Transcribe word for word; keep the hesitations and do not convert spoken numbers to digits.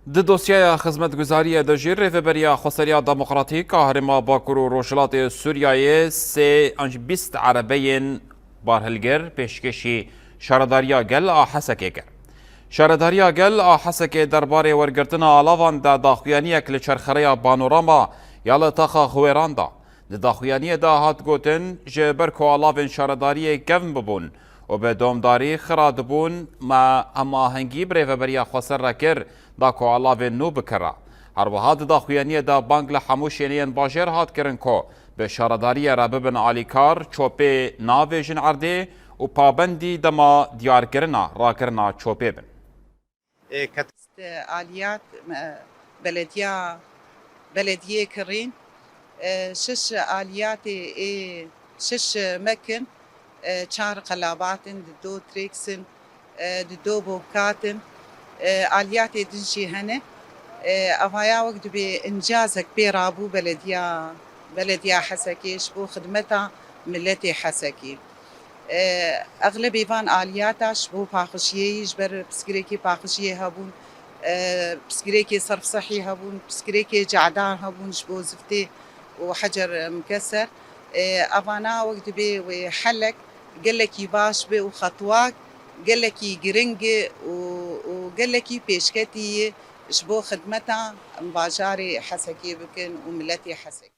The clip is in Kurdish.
Di dosyeya xizmetguzariyê de jî Rêveberiya Xweseriya Demokratîk a Herêma Bakur û Rojhilatê Sûriyeyê sê an jî bîst erebeyên barhilgir pêşkêşî Şaredariya Gel a Hesekê kir. Şaredariya Gel a Hesekê derbarê wergirtina alavan de daxuyaniyek li çerxereya Panorama ya li taxa Xwêran da. Di daxuyaniyê de hat gotin, ji ber ku alavên şaredariyê kevn bibûn û bi domdarî xira dibûn, me hemahengî bi Rêveberiya Xweser re kir, da ku alavên nû bikira. Her wiha di daxuyaniyê de bang li hemû şêneyên bajêr hat kirin ku bi şaredariyê re bibin alîkar, çopê navêjin erdê û pabendî dema diyarkirina rakirina çopê bin. Aliyat, me, belediya, belediyê kirîn, e, şiş aliyatê ê şiş mekin, e, çar qelabatin, di do trêksin, e, di do bobkatin, e, aliyatê din jî hene. E, evaya wek dibê incazek pê rabû belediya, belediya Hesekê ji bo xidmeta miletê Hesekê. E, exlebê van aliyata ji bo paqijiyê yî, ji ber pirsgirêkê paqijiyê hebûn, e, pirsgirêkê serf sehî hebûn, pirsgirêkê cadan hebûn ji bo ziftê û hecer mikeser. E, evana wek dibê wê helek gelekî baş be û xetwak gelekî giring û, û gelekî pêşketî ji bo xidmeta bajarê Hesekê bikin û miletê Hesekê.